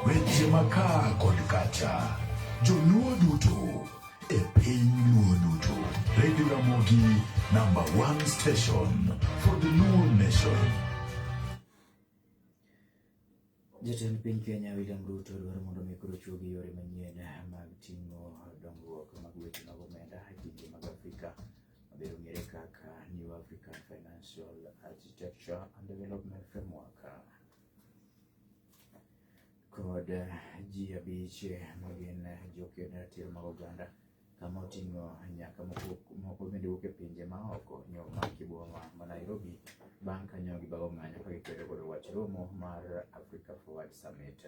Weche makaa kod kacha, joluo duto e piny luo duto. Radio Ramogi, number one station for the Luo nation. Jatend piny Kenya William Ruto dwaro mondo mi koro ochuog yore manyien mag ting'o dongruok mag weche mag omenda e pinje mag Afrika mabiro ng'ere kaka New African Financial Architecture and Development Framework kod ji abich magin joked ratiro mag oganda kama oting'o nyaka moko bende wuok e pinje ma oko nyo maki boma ma Nairobi bang' ka nyo gibago ng'anyo ka gikwedo godo wach romo mar Africa Forward Summit.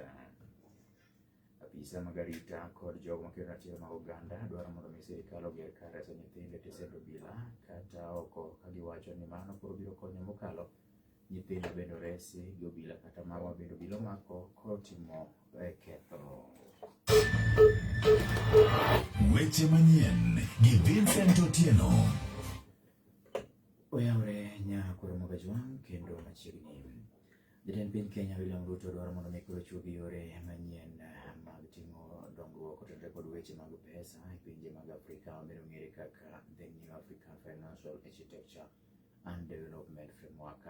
Apisa mag arita kod jogo makedo ratiro mag oganda dwaro mondo mi sirikal oger kar reso nyithindo e tesend obila kata oko ka giwacho ni mano koro biro konyo mokalo nyithindo bende oresi gi obila kata mago ma bende obila omako kotimo e ketho. Weche manyien gi Vincent Otieno. Oyawre nya koro Mogajwang' kendo machiegni. Jatend piny Kenya William Ruto dwaro mondo mi koro ochiw gi yore manyien mag ting'o dongruok kotenore kod weche mag pesa e pinje mag Afrika mabende ong'ere kaka The New African Financial Architecture and Development Framework.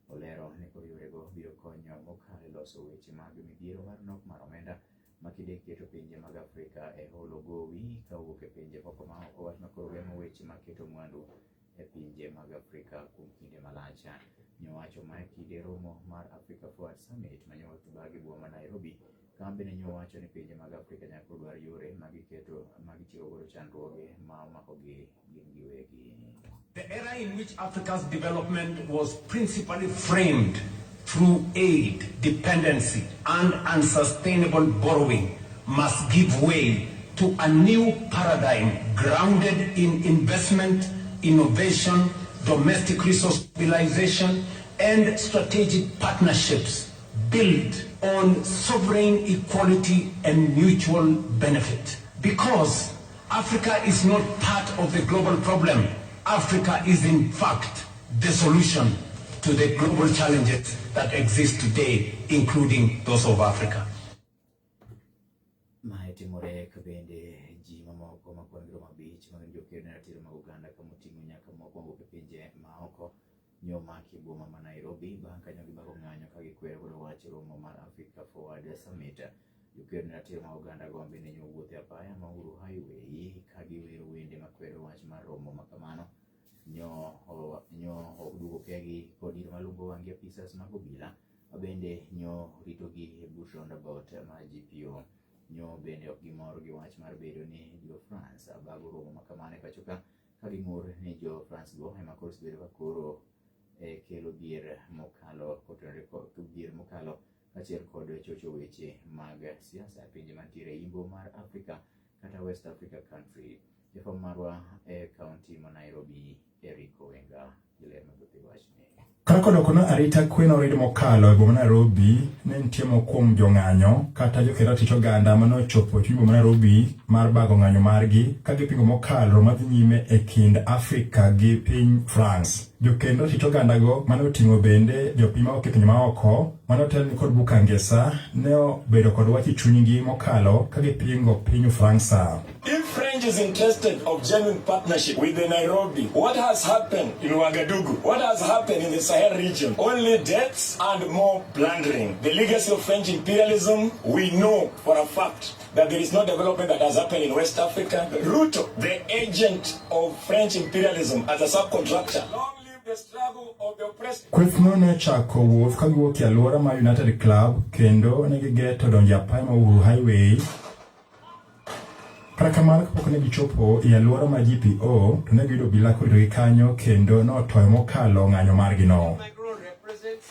Olero ni koro yorego biro konyo mokalo e loso weche mag midhiero mar nok mar omenda ma kinde keto pinje mag Afrika e holo gowi kawuok e pinje moko ma oko, wach ma koro geng'o weche mag keto mwandu e pinje mag Afrika kuom kinde malach. Nyowacho ma e kinde romo mar Africa Forward Summit ma nyowa gi boma ma Nairobi, kama bende nyowacho ni pinje mag Afrika nyaka dwar yore magiketo magitieko godo chandruoge ma omakogi gin giwegi. The era in which Africa's development was principally framed through aid, dependency, and unsustainable borrowing must give way to a new paradigm grounded in investment, innovation, domestic resource mobilization, and strategic partnerships built on sovereign equality and mutual benefit. Because Africa is not part of the global problem. Africa is in fact the solution to the global challenges that exist today, including those of Africa. Mae timore ka bende ji mamoko ma kwan gi romo abich ma gin jokedo ne ratiro mag oganda kama oting'o nyaka moko mawuok e pinje maoko nyomaki e boma ma Nairobi bang' kanyo gibago ng'anyo ka gikwero godo wach romo mar Africa Forward Summit. Jokedo ne ratiro mag oganda go bende nyowuotho e apaya ma Uhuru Highway ka giwero wende makwedo wach mar romo ma kamano nyo nyo oduogo kegi kod iro malungo wang' gi apisas mag obila bende nyo ritogi e but roundabout mar GPO. Nyo bende ok gimor gi wach mar bedo ni jo France bago romo ma kamano e pacho ka ka ging'ur ni jo France go ema koro osebedo ka koro e kelo dhier mokalo kotenore kod dhier mokalo kaachiel kod chocho weche mag siasa e pinje mantiere e imbo mar Afrika kata West Africa country. Jafwambo marwa e kaunti ma Nairobi Eric Owenga gi ler mathoth e wachni. Kata kodoko na arita kwe norid mokalo e boma Nairobi, ne nitie moko kuom jong'anyo kata joked ratich oganda mane ochopo e chuny boma Nairobi mar bago ng'anyo margi ka gipingo mokalo madhi nyime e kind Afrika gi piny France. Jokend ratich ogandago mane oting'o bende jopiny mawuok e pinje maoko mane otelni kod Bukangesa ne obedo kod wach e chunygi mokalo ka gipingo piny Ufransa. If French is interested of genuine partnership with the Nairobi, what has happened in Ouagadougou? What has happened in the Sahel region? Only deaths and more plundering. The legacy of French imperialism, we know for a fact that there is no development that has happened in West Africa. Ruto, the agent of French imperialism as a subcontractor. Long live the struggle of the oppressed. Kweth no ne ochako wuoth ka giwuok e alwora mar United Club kendo ne gigeto donjo e apaya mar Uhuru Highway. Kata kamano kapok ne gichopo e alwora mar GPO to ne giyudo obila koritogi kanyo kendo notoyo mokalo ng'anyo margino. Macron represents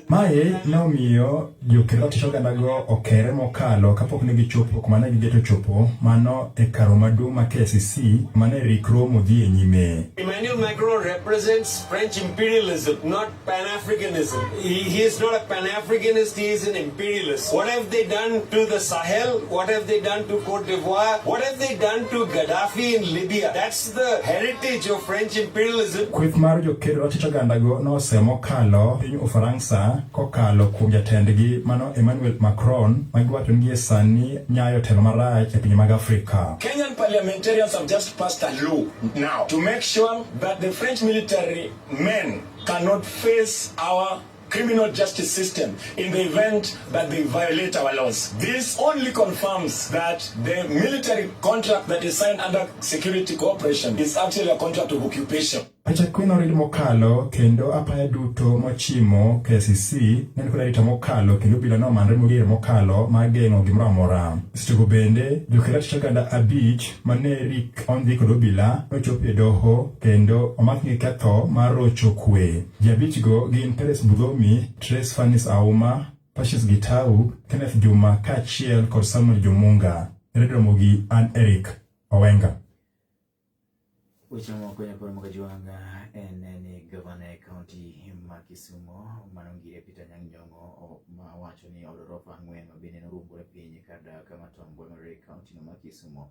Mae ne omiyo joked ratich ogandago okere mokalo kapok ne gichopo kuma ne gigeto chopo, mano e karo maduong' ma KICC mane rik romo dhi e nyime. Emmanuel Macron represents French imperialism, not Pan-Africanism. He is not a Pan-Africanist, he is an imperialist. What have they done to the Sahel? What have they done to Cote d'Ivoire? What have they done to Gaddafi in Libya? That's the heritage of French imperialism. Kweth mar joked ratich ogandago nosemo kalo piny Ufaransa kokalo kuom jatendgi mano Emmanuel Macron ma giwacho ni gie sani nyayo telo marach e pinje mag Afrika. Kenyan parliamentarians have just passed a law now to make sure that the French military men cannot face our criminal justice system in the event that they violate our laws. This only confirms that the military contract that is signed under security cooperation is actually a contract of occupation. Pacha kwe norid mokalo kendo apaya duto mochimo KICC ne nikod arita mokalo kendo obila nomanre mogir mokalo mar geng'o gimoro amora. Sechego bende joked ratich oganda 5 mane rik ondhi kod obila nochopo e doho kendo omakgi ketho mar rocho kwe. Ji 5 go gin Peres Mudhomi, Trace Fanis Auma, Patience Gitau, Kenneth Juma kaachiel kod Samuel Jomunga. Radio Ramogi, an Eric Owenga. Weche mamoko nyakoro mag Ajwanga en ni gavana e kaunti ma Kisumo manongire Peter Anyang' Nyong'o ma wacho ni od orofa 4 ma bende noruombore piny kar dak ma Tom Mboya mayudore e kaunti no ma Kisumo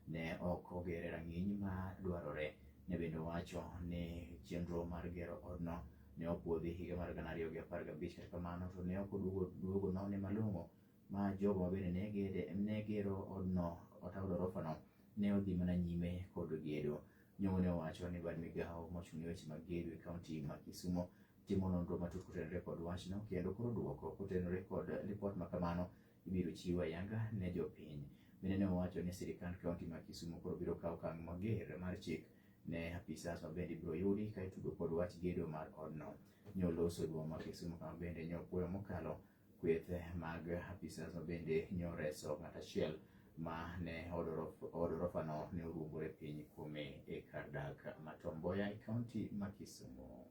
ne ok ogere rang'iny ma dwarore. Ne bende owacho ni chenro mar gero odno ne opuodhi higa mar 2015, kata kamano to ne ok oduogo none malong'o ma jogo ma bende ne gero odno kata od orofa no ne odhi mana nyime kod gedo. Nyong'o ne owacho ni bad migawo mochung' ne weche mag gedo e kaunti ma Kisumo timo nonro matut kotenore kod wachno kendo koro duoko kotenore kod lipot ma kamano ibiro chiw ayanga ne jopiny. Bende ne owacho ni sirikand kaunti ma Kisumo koro biro kawo okang' mager mar chik ne apisas ma bende ibiro yudi ka itudo kod wach gedo mar odno. Nyoloso e boma ma Kisumo kama bende nyopuoyo mokalo kweth mag apisas ma bende nyoreso ng'at achiel ma ne od orofano ne oruombore piny kuome e kar dak ma Tom Mboya e kaunti ma Kisumo.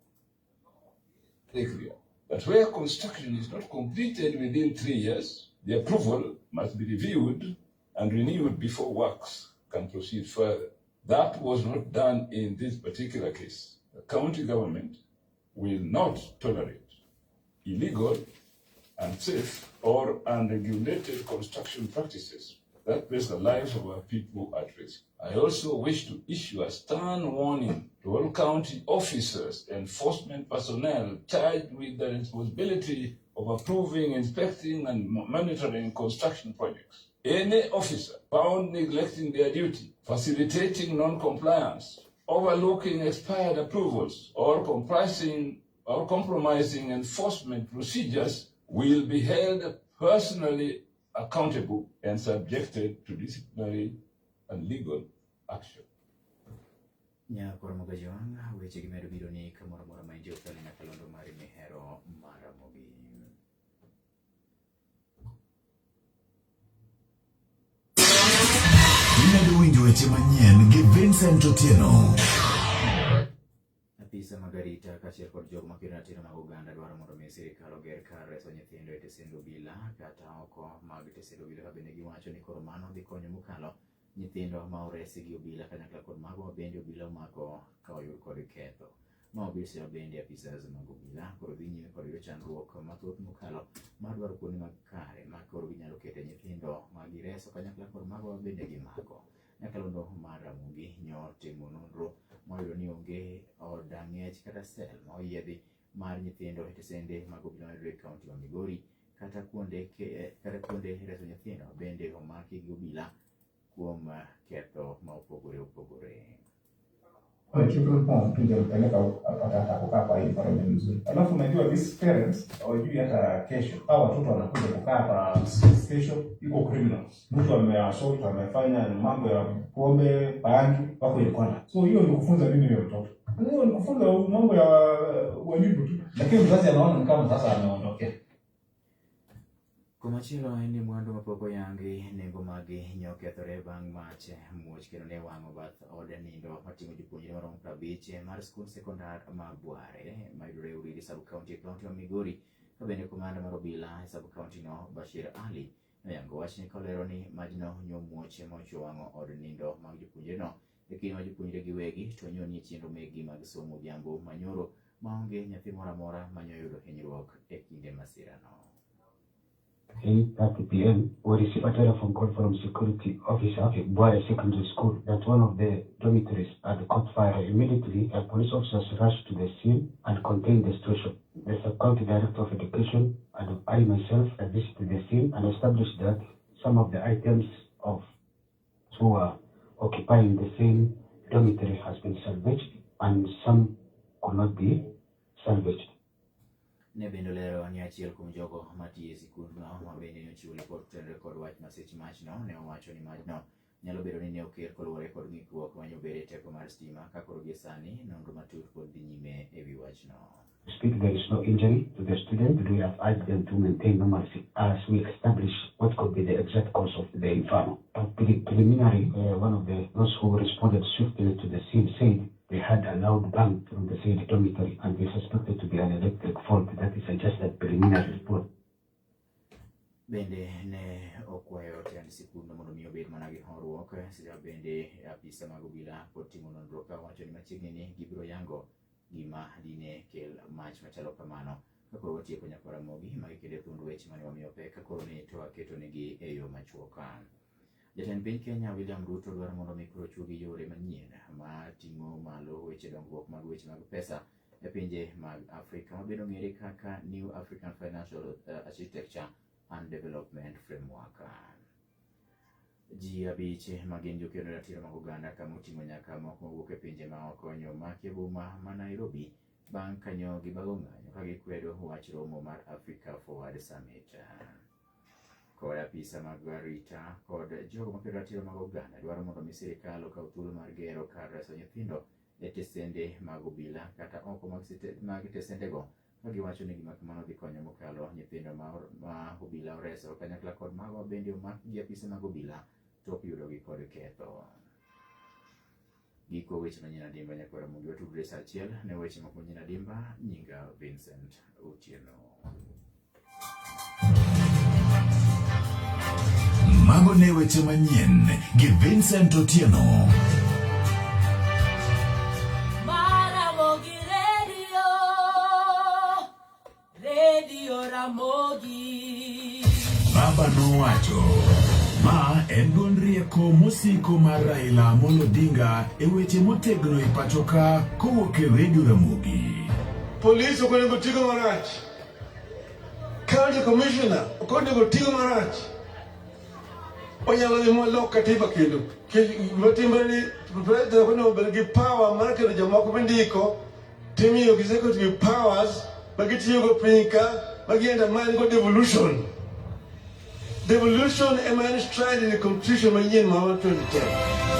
Very clear that where construction is not completed within 3 years, the approval must be reviewed and renewed before works can proceed further. That was not done in this particular case. The county government will not tolerate illegal, unsafe, or unregulated construction practices that place the lives of our people at risk. I also wish to issue a stern warning to all county officers, enforcement personnel charged with the responsibility of approving, inspecting, and monitoring construction projects. Any officer found neglecting their duty, facilitating non-compliance, overlooking expired approvals, or compromising enforcement procedures will be held personally accountable and subjected to disciplinary and legal action. Nyakoro Mogajwang' weche gi medo biro ni kamoro amora ma intie okalo nyakalondo mari mihero mar Ramogi. Imedo winjo weche manyien gi Vincent Otieno. Apisa mag arita kaachiel kod jogo makedo ratiro mag oganda dwaro mondo mi sirikal oger kar reso nyithindo e tesend obila kata oko mag tesend obila ka bende giwacho ni koro mano dhi konyo mokalo nyithindo ma oresi gi obila kanyakla kod mago ma bende obila omako ka oyud kod ketho. Ma obisa bende apisas mag obila koro dhi nyime kod yudo chandruok mathoth mokalo mar dwaro kuonde mag kare ma koro ginyalo kete nyithindo ma gireso kanyakla kod mago ma bende gimako. Nyakalondo mar Ramogi nyo timo nonro moyudo ni onge od ang'ech kata sel ma oyiedhi mar nyithindo e tesende mag obila mayudore e kaunti ma Migori kata kuonde reso nyithindo bende omaki gi obila kuom ketho ma opogore opogore. Wale children home tungempeleka apate hata kukaa kwa environment nzuri. Alafu unajua these parents hawajui hata kesho. Hawa watoto wanakuja kukaa hapa kesho iko criminals. Mtu ameassault, amefanya mambo ya pombe, bangi, wako ile kona. So hiyo ni kufunza nini huyo mtoto? Hiyo ni kufunza mambo ya uhalifu tu. Lakini mzazi anaona ni kama sasa ameondokea. Komachielo en ni mwandu mapok oyangi nengo maggi nyokethore bang' mach muoch kendo ne wang'o bath od nindo mating'o jopuonjre maromo 50 mar skund sekondar ma Bware mayudore Uriri sub county e kaunti ma Migori. Ka bende komanda mar obila e sub county no Bashir Ali noyango wachni kolero ni majno nyomuoch mochwo wang'o od nindo mag jopuonjreno e kinde ma jopuonjre giwegi to nyo nie chenro mekgi mag somo odhiambo manyoro maonge nyathi moro amora manyoyudo hinyruok e kinde masirano. 8:30 p.m., we received a telephone call from security officer at Bware Secondary School that one of the dormitories had caught fire. Immediately, a police officers rushed to the scene and contained the situation. The sub-county director of education and I myself visited the scene and established that some of the items of who were occupying the same dormitory has been salvaged and some could not be salvaged. Ne bende olero ni achiel kuom jogo matiyo e sikundno ma bende ne ochiwo lipot kotenore kod wach masich machno ne owacho ni majno nyalo bedo ni ne okel koluwore kod ng'ikruok ma nyobedo e teko mar stima ka koro gie sani nonro matut pod dhi nyime e wi wachno. Speak, there is no injury to the student. We have urged them to maintain normalcy as we establish what could be the exact cause of the inferno. But preliminary, one of those who responded swiftly to the scene said they had a loud bang from the said dormitory and they suspected to be an electric fault. That is just a preliminary report. Bende ne okwayo tend sikundno mondo mi obed mana gi horuok seche ma bende apisa mag obila pod timo nonro ka wacho ni machiegni ni gibiro yango gima dine kel mach machalo kamano. Ka koro watieko nyakwar Ramogi, magi kende thuond weche mane wamiyo pek ka koro ni to waketo negi e yo machuok. Jatend piny Kenya William Ruto dwaro mondo mi koro ochuogi yore manyien ma ting'o malo weche dongruok mag weche mag pesa e pinje mag Afrika mabende ong'ere kaka New African Financial Architecture and Development Framework. Ji 5 ma gin jokedo ratiro mag oganda kama oting'o nyaka moko mowuok e pinje ma oko nyomaki e boma ma Nairobi bang' kanyo gibago ng'anyo ka gikwedo wach romo mar Africa Forward Summit. Kod apisa mag arita kod jogo makedo ratiro mag oganda dwaro mondo mi sirikal okaw thuolo mar gero kar reso nyithindo e tesende mag obila kata oko mag tesendego ka giwacho ni gima kamano dhi konyo mokalo nyithindo ma obila oreso kanyakla kod mago bende omak gi apise mag obila tok yudogi kod ketho. Giko weche manyien adimba nyakwar Ramogi watudre saa 1 ne weche moko manyien adimba. Nyinga Vincent Otieno. Mago ne weche manyien gi Vincent Otieno. Ramogi Radio, Radio Ramogi. Baba nowacho ma en duond rieko mosiko mar Raila Amolo Odinga e weche motegno e pacho ka kowuok e Radio Ramogi. Police ok onego tigo marach. County commissioner ok onego tigo marach. Onyalo dhi molok katiba kendo. Gima timre ni president ok onego bed gi power mar keto jomoko mindiko timiyo executive powers ma gitiyogo piny ka ma gi undermine go devolution. Devolution ema en enshrined in the constitution manyien mar 2010.